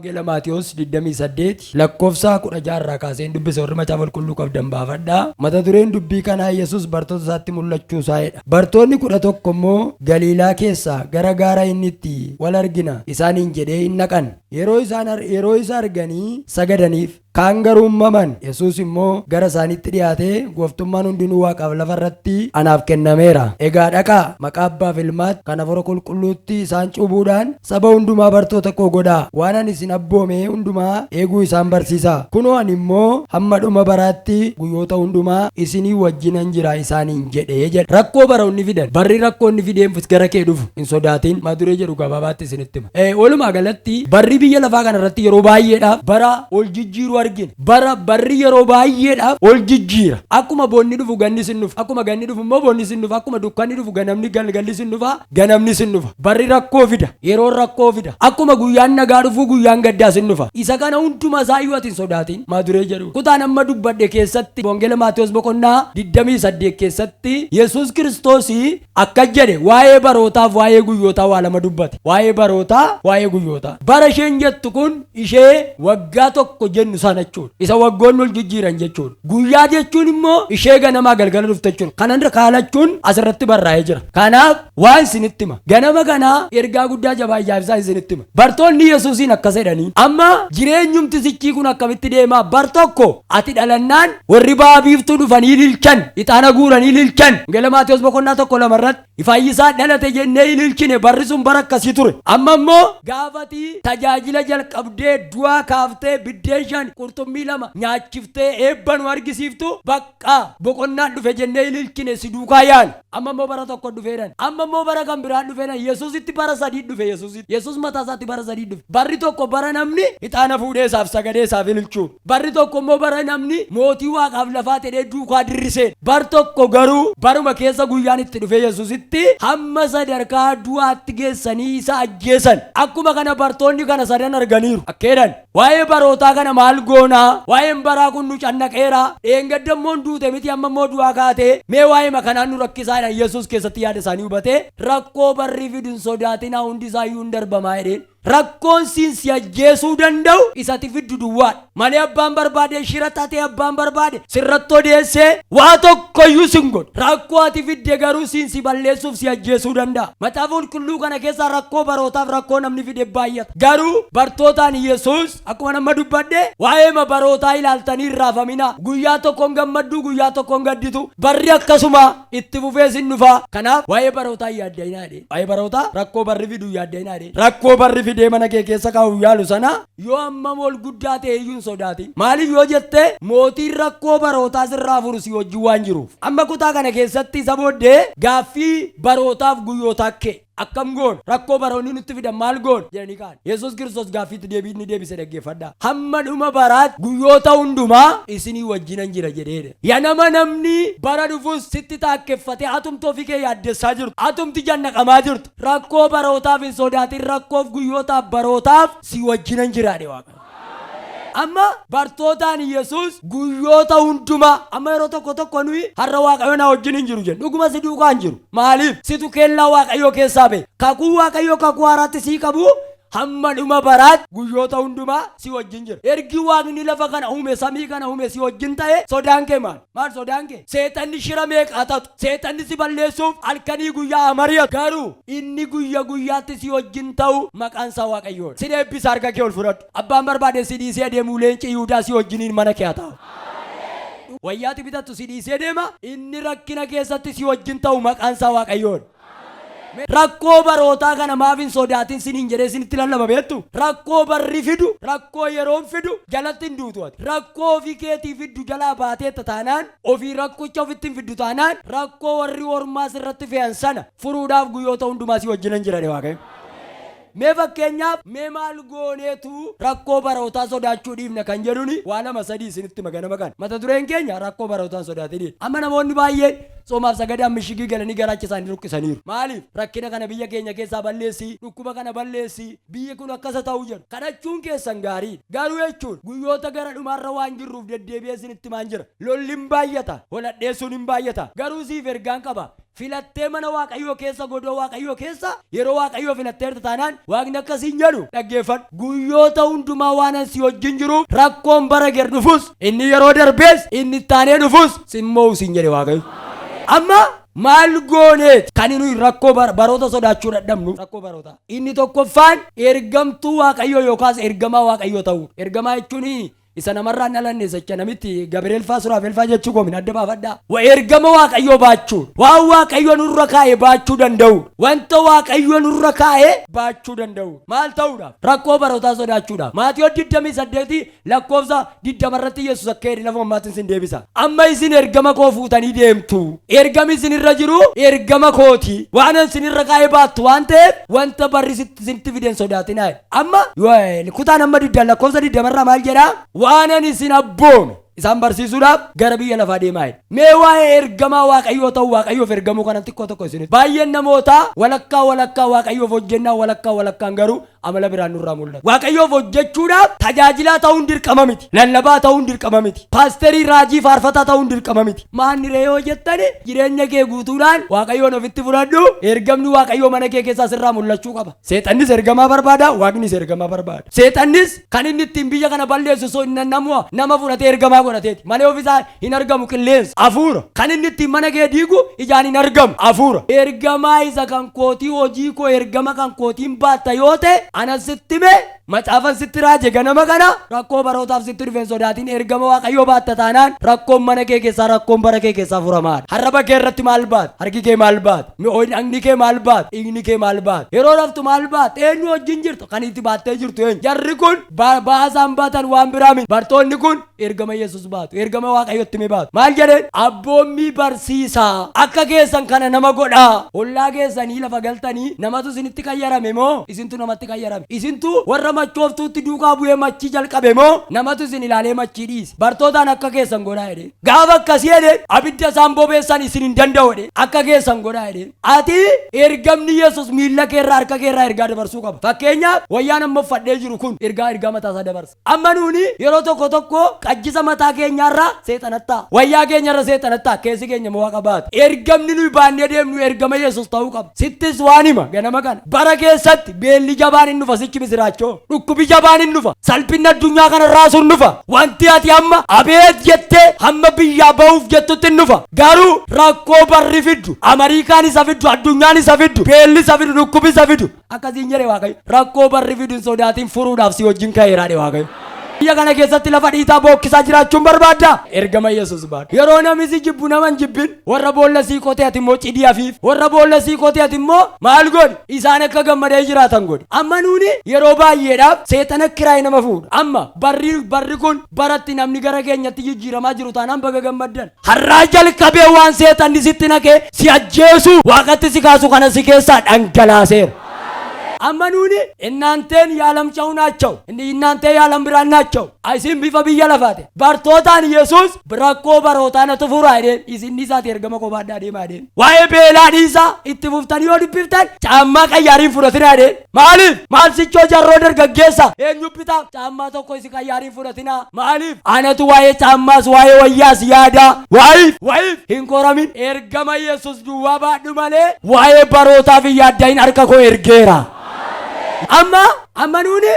Wangeela Maatiyos 28 lakkoofsa 16 irraa kaaseen dubbisa. Warri macaafa qulqulluu qabdan baafadhaa. Mata dureen dubbii kanaa Yesuus bartoota isaatti mul'achuu isaa'edha. Bartoonni 11 immoo Galiilaa keessaa gara gaara inni itti wal argina isaaniin jedhee hin dhaqan. Yeroo isa arganii sagadaniif. Kaan garuu maman. Yesuus immoo gara isaaniitti dhiyaatee, "Gooftummaan hundinuu waaqaaf lafa irratti anaaf kennameera. Egaa dhaqaa, maqaa Abbaaf Ilmaatti kan Hafuura Qulqulluutti isaan cuubuudhaan saba hundumaa bartoota koo godhaa. Waan ani isin abboome hundumaa eeguu isaan barsiisaa. Kunoo, ani immoo hamma dhuma baraatti guyyoota hundumaa isinii wajjinan jira" isaaniin jedhee jedha. Rakkoo baroonni fidan, barri rakkoo inni fideen gara kee dhufu hin sodaatin. Mata duree jedhu gabaabaatti isinitti hima. Walumaa galatti barri biyya lafaa kana irratti yeroo baay'eedhaaf bara ol jijjiiruu argina. Barri yeroo baay'eedhaaf ol jijjiira. Akkuma bonni dhufu ganni sin dhufa. Akkuma ganni dhufu immoo bonni sin dhufa. Akkuma dukkanni dhufu ganamni galgalli sin dhufa. Ganamni sin dhufa. Barri rakkoo fida. Yeroon rakkoo fida. Akkuma guyyaan nagaa dhufu guyyaan gaddaa sin dhufa. Isa kana hunduma isaayyuu ati hin sodaatin. Mata duree jedhu. Kutaan amma dubbadhe keessatti, Wangeela Maatiyos boqonnaa 28 keessatti, Yesuus Kiristoos akka jedhe, waa'ee barootaaf waa'ee guyyootaa waa lama dubbate. Waa'ee barootaa, waa'ee guyyootaa. Bara isheen jettu kun ishee waggaa tokko jennu sana jechuudha. Isa waggoonni ol jijjiiran jechuudha. Guyyaa jechuun immoo ishee ganamaa galgala dhufte jechuudha. Kanan kaalachuun asirratti barraa'ee jira. Kanaaf waan isinitti hima. Ganama kanaa ergaa guddaa jabaa ijaarsaa isinitti hima. Bartoonni Yesuusiin akkas jedhanii, "Amma jireenyumti sichii kun akkamitti deemaa? Bar tokko ati dhalannaan warri ba'a biiftuu dhufanii ililchan, ixaana guuranii ililchan." Wangeela Maatiyos boqonnaa 1, 2 irratti, "Fayyisaa dhalate jennee ililchine, barri sun bara akkasii ture. Amma immoo gaafati tajaajila jalqabdee, du'aa kaaftee, biddeen shan qurxummii lama nyaachiftee eebba nu argisiiftu, bakka boqonnaan dhufe jennee ililchine, si duukaa yaane. Amma immoo bara tokko dhufeedhan. Amma immoo bara kan biraan dhufeedhan." Yesuusitti bara sadii dhufe Yesuusitti. Yesuus mataa isaatti bara sadii dhufe. Barri tokko bara namni ixaana fuudhee isaaf sagadee isaaf ililchuu. Barri tokko immoo bara namni mootii waaqaaf lafaa ta'ee duukaa dirrisee. Bar tokko garuu baruma keessa guyyaan itti dhufe Yesuusitti hamma sadarkaa du'aatti geessanii isa ajjeesan. Akkuma kana bartoonni kana sadan arganiiru. Akkeedhan. "Waa'ee barootaa kana maal goonaa? Waa'een baraa kun nu cannaqeera. Dheengadda immoo duute miti, amma immoo du'aa kaatee, mee waa'ee makanaan nu rakkisaa" jedhan. Yesuus keessatti yaada isaanii hubatee, "Rakkoo barri fidu hin sodaatinaa, hundi isaayyuu hin darbamaa" jedheen. Rakkoon siin si ajjeesuu danda'u isati fiddu duwwaadha. Malee abbaan barbaade shira xaxee, abbaan barbaade sirratti odeessee waa tokkoyyuu sin godhu. Rakkoo ati fidde garuu siin si balleessuuf si ajjeesuu danda'a. Macaafa Qulqulluu kana keessaa rakkoo barootaaf rakkoo namni fide baay'ata. Garuu bartootaan Yesuus akkuma nama dubbadhe, "Waa'ee barootaa ilaaltanii hin raafamina. Guyyaa tokkoon gammadduu, guyyaa tokkoon gadditu. Barri akkasuma itti fufee sin dhufa. Kanaaf waa'ee barootaa hin yaadda'inaa" jedhe. Waa'ee barootaa, rakkoo barri fidu hin yaadda'inaa jedhe. Rakkoo barri fidee mana kee keessa kaa'u yaalu sana yoo hammam ol guddaa ta'e iyyuu hin sodaatin. Maaliif yoo jette, mootiin rakkoo barootaa sirraa furu si wajjin waan jiruuf. Amma kutaa kana keessatti isa booddee gaaffii barootaaf guyyootaa kee. "Akkam goon? Rakkoo baroonni nutti fidan maal goon?" jedhanii kaan. Yesuus Kiristoos gaaffiitti deebii inni deebise dhaggeeffadhaa. "Hamma dhuma baraatti guyyoota hundumaa isinii wajjinan jira" jedheedha. Yaa nama, namni bara dhufus sitti taakkeffatee, atumti ofii kee yaaddessaa jirtu. Atumti jannaqamaa jirtu. Rakkoo barootaaf hin sodaatin, rakkoof guyyootaaf barootaaf si wajjinan jira jedhe Waaqa. Amma bartootaan Yesuus guyyoota hundumaa. Amma yeroo tokko tokko nuyi, "Har'a Waaqayyo na wajjin hin jiru" jennu. Dhuguma si duukaa hin jiru. Maaliif? Situ kellaa Waaqayyoo keessaa ba'e. Kakuu Waaqayyoo kakuu haaraatti sii qabu hamma dhuma baraatti guyyoota hundumaa si wajjin jira. Ergi Waaqni lafa kana uume, samii kana uume si wajjin ta'e, sodaan kee maal? Maal sodaan kee? Seexanni shira meeqaa xaxu? Seexanni si balleessuuf halkanii guyyaa amari'atu. Garuu inni guyya guyyaatti si wajjin ta'u maqaan isaa Waaqayyoodha. Si eebbisa, harka kee ol fudhadhu. Abbaan barbaade si dhiisee adeemuu, leenci Yihudaa si wajjiniin mana kee haa taa'u. Wayyaati bitattu si dhiisee deema. Inni rakkina keessatti si wajjin ta'u maqaan isaa Waaqayyoodha. Rakkoo barootaa kana maaf hin sodaatin siniin jedhee sinitti lallaba beektu? Rakkoo barri fidu, rakkoo yeroon fidu jalatti hin duutu ati. Rakkoo ofii keetii fiddu jalaa baateetta taanaan, ofii rakkicha ofitti hin fiddu taanaan, rakkoo warri ormaa sirratti fe'an sana furuudhaaf guyyoota hundumaa si wajjinan jira Waaqayyo. Mee fakkeenyaaf, mee maal gooneetu rakkoo barootaa sodaachuu dhiifna kan jedhuni waa lama sadii isinitti maganama kana. Mata dureen keenya rakkoo barootaa sodaatinidha. Amma namoonni baay'een soomaaf sagadaan mishigii galanii garaacha isaanii ruqqisaniiru. Maaliif? "Rakkina kana biyya keenya keessaa balleessi, dhukkuba kana balleessi, biyyi kun akkasa ta'uu" jedhu. Kadhachuun keessan gaariidha. Garuu jechuun guyyoota gara dhumaarra waan jirruuf deddeebi'ee isinitti maan jira. Lolli hin baay'ata, waladheessuun hin baay'ata. Garuu siif ergaan qaba. Filattee mana Waaqayyoo keessa, godoo Waaqayyoo keessa yeroo Waaqayyoo filatteerta taanaan Waaqni akkasiin jedhu dhaggeeffadhu. Guyyoota hundumaa waan ani si wajjin jiru rakkoon bara ger dhufus, inni yeroo darbees, inni ittaanee dhufus simmoo siin jedhe Waaqayyo. Amma maal gooneet kan nuyi rakkoo baroota sodaachuu dadhabnu? Rakkoo baroota. Inni tokkoffaan ergamtuu Waaqayyoo yookaas ergamaa Waaqayyoo ta'uu. Ergamaa jechuun isa namarraa hin dhalanne jecha namitti Gabriel faa, Suraafel faa jechuu koomin adda baafadhaa. Wa ergama Waaqayyoo baachuu, waan Waaqayyo nurra kaa'e baachuu danda'u, wanta Waaqayyo nurra kaa'e baachuu danda'u. Maal ta'uudhaaf? Rakkoo barootaa sodaachuudhaaf. Maatiyoo 28 lakkoofsa 20 irratti Yesuus akka jedhe lafa ammaatiin sin deebisa. Amma isin ergama koo fuutanii deemtu. Ergami isin irra jiru ergama kooti. Waan isin irra kaa'e baattu waan ta'eef wanta barri sitti fiden sodaatinaa. Amma kutaan amma 20 lakkoofsa 20 irraa maal jedhaa? Waan ani isin abboome isaan barsiisuudhaaf gara biyya lafaa deemaa jedhe. Mee waa'ee ergamaa Waaqayyoo ta'u, Waaqayyoof ergamuu kana xiqqoo tokko isinitti. Baay'een namootaa walakkaa walakkaa Waaqayyoof hojjennaa, walakkaa walakkaan garuu amala biraan nurraa mul'ata. Waaqayyoof hojjechuudhaaf tajaajilaa ta'uun dirqama miti. Lallabaa ta'uun dirqama miti. Paasterii, raajii, faarfataa ta'uun dirqama miti. Maanni ree yoo jettani, jireenya kee guutuudhaan Waaqayyoon ofitti fudhadhu. Ergamni Waaqayyoo mana kee keessaa sirraa mul'achuu qaba. Seexannis ergamaa barbaada, Waaqnis ergamaa barbaada. Seexannis kan inni ittiin biyya kana balleessu osoo inni nama fudhatee ergamaa godhateeti. Malee ofiisaa hin argamu, qilleensa. Hafuura. Kan inni ittiin mana kee diigu ijaan hin argamu. Hafuura. Ergamaa isa kan kootii, hojii koo ergama kan kootiin baatta yoo ta'e, ana sitti mee macaafan sitti raaje ganama kana, rakkoo barootaaf sitti dhufeen sodaatiin. Ergama Waaqayyoo baatta taanaan rakkoon mana kee keessaa, rakkoon bara kee keessaa furamaadha. Harraba kee irratti maal baata? Harki kee maal baata? Dhagni kee maal baata? Dhiigni kee maal baata? Yeroo raftu maal baata? Eenyu wajjin jirtu? Kan itti baattee jirtu eenyu? Jarri kun baasaan baatan waan biraa miti. Bartoonni kun ergama Yesus baatu. Ergama Waaqayyotti mi baatu. Maal jedheen? Abboommii barsiisaa. Akka keessan kana nama godhaa. Ollaa keessanii lafa galtanii namatu isinitti qayyarame moo isintu namatti qayyarame? Isintu warra machooftuutti duukaa bu'ee machii jalqabe moo namatu isin ilaalee machii dhiise? Bartootaan akka keessan godhaa jedhee. Gaafa akkasii jedhee, abidda isaan bobeessan isin hin danda'u jedhee. Akka keessan godhaa jedhee. Ati ergamni Yesus miilla keerraa, harka keerraa ergaa dabarsuu qaba. Fakkeenyaaf, wayyaan amma uffadhee jiru kun ergaa mataasaa dabarsa. Amma nuuni yeroo tokko tokko qajjisa mataa keenyaarraa seexanattaa. Wayyaa keenyarra seexanattaa, keessi keenya immoo Waaqa baata. Ergamni nuyi baannee deemnu ergama Yesus ta'uu qaba. Sittis waan hima ganama kana. Bara keessatti beelli jabaan hin dhufa, sichi misiraachoo. Dhukkubi jabaan hin dhufa. Salphinni addunyaa kana raasuun dhufa. Wanti ati amma abeet jettee hamma biyyaa bahuuf jettutti hin dhufa. Garuu rakkoo barri fiddu, Amariikaan isa fiddu, addunyaan isa fiddu, beelli isa fiddu, dhukkubi isa fiddu. Akkasiin jedhe Waaqayyo. Rakkoo barri fidu hin sodaatin, furuudhaaf si wajjin ka'eera jedhe Waaqayyo. Biyya kana keessatti lafa dhiitaa bookkisaa jiraachuun barbaadda? Ergama Yesuus baadhu. Yeroo namni si jibbu nama hin jibbin. Warra boolla sii qote ati immoo cidii hafiif. Warra boolla sii qote ati immoo maal godhi? Isaan akka gammadee jiraatan godhi. Amma nuuni yeroo baay'eedhaaf seexana kiraay nama fuudha. Amma barri kun baratti namni gara keenyatti jijjiiramaa jiru taanaan baga gammaddan. Har'aa jalqabee waan seexanni sitti naqee si ajjeesu, Waaqatti si kaasu kana si keessaa dhangalaaseera. Amma nuuni እናንተን የዓለም ጨው ናቸው፣ እናንተ የዓለም ብርሃን ናቸው። Isin bifa biyya lafaati. Bartootaan Yesuus rakkoo barootaa natu furaa jedheen, isin dhiisaati ergama koo baadhaa deemaa jedheen. Waa'ee beelaa dhiisaa, itti fuftanii yoo dubbiftan caammaa qayyaariin fudhatinaa jedheen. Maaliif? Maal sichoo jarroo dargaggeessa eenyu bitaaf caammaa tokko isi qayyaariin fudhatinaa? Maaliif? Anatu waa'ee caammaas waa'ee wayyaas yaadaa. Waa'if hin qoramin, ergama Yesuus duwwaa baadhu malee waa'ee barootaaf hin yaaddahin, harka koo ergeera. Amma nuuni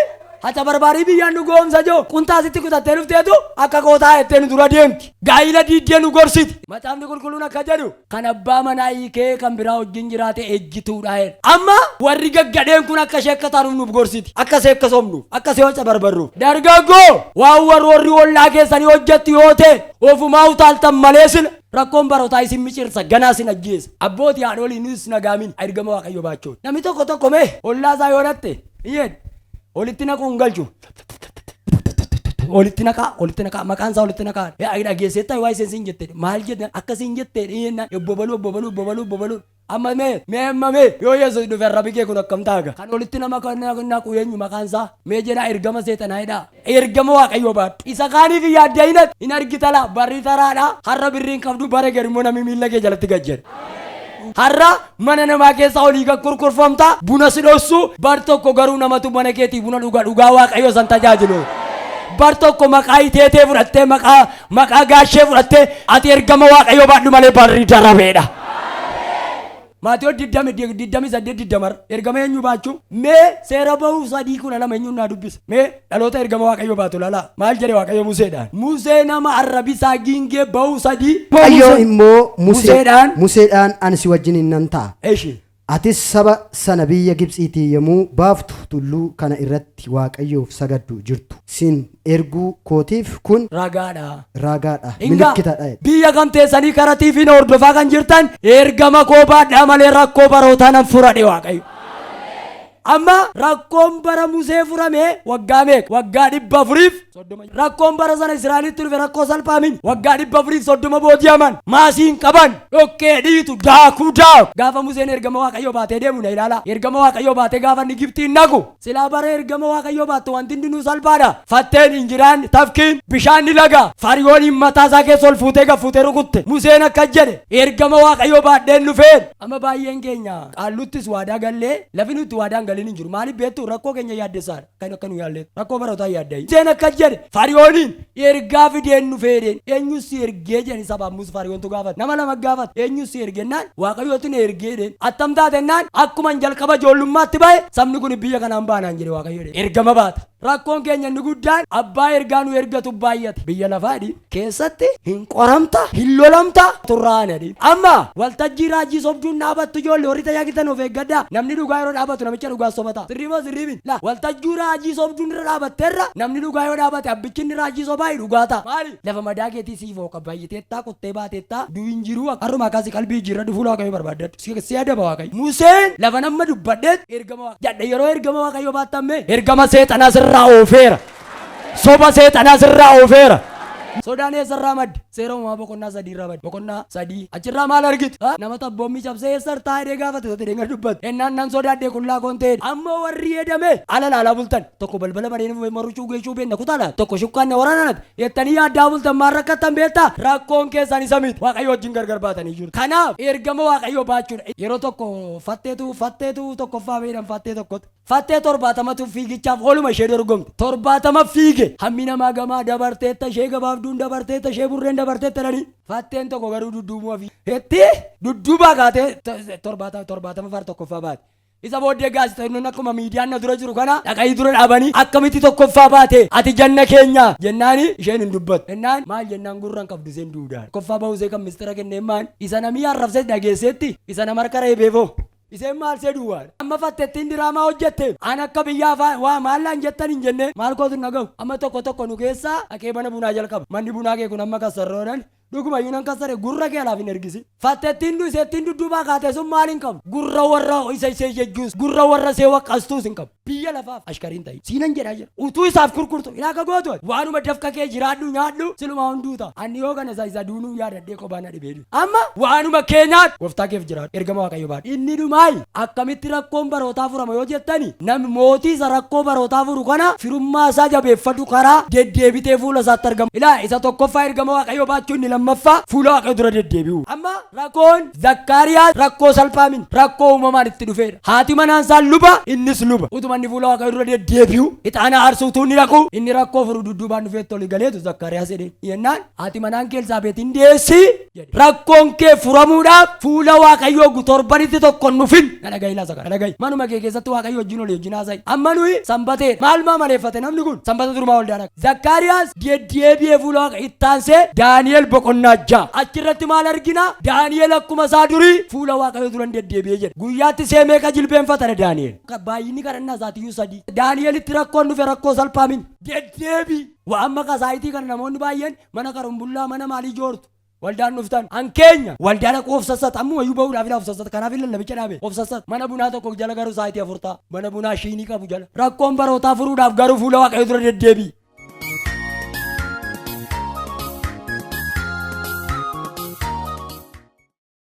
haca barbaarii biyyaan nu goomsa joo quntaa sitti kutattee dhufteetu akka kootaa jettee nu dura deemti. Gaa'ila diiddee nu gorsiti. Macaafni Qulqulluun akka jedhu, kan abbaa manaa hiikee kan biraa wajjin jiraate ejjituudha jedha. Amma warri gaggadheen kun akka ishee akka taanuuf nuuf gorsiti. Akka ishee akka somnuuf, akka ishee waca barbarruuf. Dargaggoo, waan warri ollaa keessanii hojjettu yoo ta'e ofumaa utaaltan malee sila rakkoon barootaa isin micirsa, ganaa isin ajjeesa. Abbootii, haadholii, nus nagaamin ergama Waaqayyo baachuun. Namni tokko tokko mee ollaa isaa yoo dhatte iyyeen olitti naquu hin galchu. Olitti naqaa, olitti naqaa, maqaan isaa olitti naqaa. Dhageesseetta waa isheen siin jette, maal jette, akkasiin jette dhiyeennaan obbo baluu, obbo baluu, obbo baluu, obbo baluu. Amma mee amma mee yoo Yesuus dhufe arrabi kee kun akkam taaga? Kan olitti nama naqu eenyu maqaan isaa? Mee jedhaa, ergama seexanaa jedhaa. Ergama Waaqayyoo baadhu. Isa kaaniif hin yaaddahinat hin argitala, barri taraadha. Har'a birriin qabdu, bara gadi immoo namni miilla kee jalatti gad jedha. Har'a mana namaa keessa olii gad kurkurfamta, buna si dhossu, bar tokko garuu namatu mana keetii buna dhuga, dhugaa Waaqayyoo san tajaajilu. Bar tokko maqaa iteetee fudhattee, maqaa gaashee fudhattee, ati ergama Waaqayyoo baadhu malee barri darabeedha. Maatewos 28 20 ergama eenyu baachuu? Mee seera ba'uu 3:12 eenyuun naa dubbisa? Mee dhaloota ergama Waaqayyo baatu laalaa. Maal jedhe Waaqayyo Museedhaan? Musee nama arrabisaa giingee ba'uu 3. Waaqayyo immoo Musee- Museedhaan Museedhaan ani si wajjiniin nan ta'a. Eshi. Atis saba sana biyya Gibxiitii yommuu baaftu tulluu kana irratti Waaqayyoof sagaddu jirtu. Sin erguu kootiif kun ragaadha. Ragaadha. Ingaa Milikkitadha. biyya kam teessanii karaa TV na hordofaa kan jirtan ergama koo baadhaa malee rakkoo barootaa nan furadhe Waaqayyo. Amma rakkoon bara Musee furame waggaa meeqa? Waggaa 430. Rakkoon bara sana Israa'elitti dhufe rakkoo salphaa miti. Waggaa 430 booji'aman. Maasii hin qaban. Dhoqqee dhiitu daakuu daaku. Gaafa Museen ergama Waaqayyoo baatee deemu na ilaala. Ergama Waaqayyoo baatee gaafa inni Gibxiin naqu. Silaa bara ergama Waaqayyoo baattu wanti hundinuu salphaadha. Fatteen hin jiraan tafkiin bishaan ni laga. Fariyooniin mataa isaa keessa ol fuutee gad fuutee rukutte. Museen akkas jedhe. Ergama Waaqayyoo baadheen dhufeen. Amma baay'een keenya qaalluttis waadaa gallee lafi nuti waadaa hin galin hin jiru. Maaliif beektu rakkoo keenya yaaddessaadha. Kan akka nu yaalleetu. Rakkoo barootaa yaaddayi. Museen akkas jedhe. Fariyooniin ergaa fideen dhufeedheen. Eenyu si ergee jedhani sabaaf Mus Fariyoontu gaafate. Nama lama gaafate. Eenyu si ergennaan Waaqayyootu na ergee jedheen. Attam taatennaan akkuma jalqaba ijoollummaatti bahe sabni kun biyya kanaan baanaan jedhe Waaqayyo jedhe. Ergama baata. Rakkoon keenya inni guddaan abbaa ergaa nu ergatu baay'ate. Biyya lafaa keessatti hin qoramta, hin lolamta, turraana. Amma waltajjii raajii sobduun dhaabattu ijoollee warri tajaajiltan of eeggadhaa. Namni dhugaa yeroo dhaabatu namicha dhugaa sobata. Sirrii moo sirrii miti? La waltajjii raajii sobduun irra dhaabatteerra namni dhugaa yoo dhaabate abbichi inni raajii sobaa dhugaa ta'a. Maali? Lafa madaa keetii siif hooqa baay'ateettaa qottee baateettaa du'i hin jiru. Har'uma akkasii qalbii jijjiirra dhufuu Waaqayyo barbaaddadhu. Si adaba Waaqayyo. Museen lafa nama dubbadheet ergama Waaqayyo. Jadha yeroo ergama Waaqayyo baattamme ergama seexanaa sirraa oofeera. Soba seexanaa sirraa oofeera. Sodaan eessarraa madde? Seera uumamaa boqonnaa 3 irraa madde. Boqonnaa 3. Achirraa maal argitu? Nama tabboommii cabsee eessar taa'ee gaafate isa ta'e dubbate. Ennaan nan sodaadhee qullaa koon ta'e. Amma warri edame ala laalaa bultan. Tokko balbala banee maruchuu geeshuu beenna kutaa laata. Tokko shukkaan na waraananati. Jettanii yaaddaa bultan maal rakkattan beektaa? Rakkoon keessan isa miti. Waaqayyo wajjin gargar baatanii jiru. Kanaaf ergama Waaqayyoo baachuudha. Yeroo tokko fatteetu tokkoffaa beedhan fattee tokkotu. Fattee 70tu fiigichaaf ooluma ishee dorgomte. 70 fiige. Hammi namaa gamaa dabarteetta ishee gabaabduun dabarteetta ishee burreen dabarteetta jedhanii. Fatteen tokko garuu dudduubuma fi hetti dudduubaa kaatee 70 far tokkoffaa baate. Isa booddee gaazexeessonni akkuma miidiyaan na dura jiru kana dhaqanii dura dhaabanii akkamitti tokkoffaa baate ati janna keenya jennaani isheen hin dubbattu. Jennaan maal jennaan gurra hin qabdu isheen duudaan. Tokkoffaa bahuu ishee kan mistira kenneen maal isa namii arrabsee dhageesseetti isa nama harka reebeefoo. Isheen maal see duwwaadha. Amma fattettiin diraamaa hojjette an akka biyyaa waa maallaan jettan hin jenne maal kootu na gahu. Amma tokko tokko nu keessaa dhaqee mana bunaa jalqaba. Manni bunaa kee kun amma kassarroodhaan dhuguma iyyuu nan kassare gurra kee alaaf hin ergisi. Fattettiin iseettiin dudduubaa kaate sun maal hin qabu. Gurra warra isa ishee jejjuus gurra warra ishee waqqastuus hin qabu. Biyya lafaaf ashkariin ta'i. Siinan jedhaa jira. Utuu isaaf kurkurtu ilaa akka gootu waanuma dafqa kee jiraadhu nyaadhu silumaa hunduu ta'a. Ani yoo kana isa duunuu yaadadhee kophaa na dhibee. Amma waanuma kee nyaadhu gooftaa keef jiraadhu ergama Waaqayyo baadhu. Inni dhumaayi akkamitti rakkoon barootaa furama yoo jettani namni mootii isa rakkoo barootaa furu kana firummaa isaa jabeeffadhu karaa deddeebitee fuula isaatti argamu. Ilaa isa tokkoffaa ergama Waaqayyo baachuu inni lammaffaa fuula Waaqayyo dura deddeebi'u. Amma rakkoon Zakkaariyaas rakkoo salphaa miti rakkoo uumamaan itti dhufeedha. Haati manaan isaa luba innis luba. Utuma inni fuula Waaqayyo dura deddeebi'u ixaana aarsuu utuu inni dhaqu inni rakkoo furu dudduubaan dhufee toli galeetu Zakkaariyaas jedheen. Jennaan haati manaan kee Elsaabeetiin deessi jedhe. Rakkoon kee furamuudhaaf fuula Waaqayyoo torbanitti tokko hin dhufin. Na dhaga'i laasa kana dhaga'i. Manuma kee keessatti Waaqayyo wajjin olii wajjin haasa'i. Amma nuyi sanbateedha. Maal maa maleeffate namni kun sanbata durumaa waldaa dhaqa. Zakkaariyaas deddeebi'ee fuula Waaqayyo ittaansee Daani'el boqonnaa 6. Achirratti maal argina? Daani'el akkuma isaa durii fuula Waaqayyoo duran deddeebi'ee jedha. Guyyaatti see meeqa jilbeenfatara Daani'el? Baay'inni kadhannaa isaatiiyyuu 3. Daani'elitti rakkoon dhufe rakkoo salphaa miti. Deddeebii. Waa amma kasaayitii kana namoonni baay'een mana karumbullaa mana maalii joortu. Waldaan dhuftan an keenya waldaa dhaquu of sassata ammuma iyyuu bahuudhaaf ilaa of sassata kanaaf illee lallabicha dhaabe of sassata mana bunaa tokko jala garuu saayitii 4 ta'a mana bunaa shiinii qabu jala rakkoon barootaa furuudhaaf garuu fuula Waaqayyo dura deddeebi'i.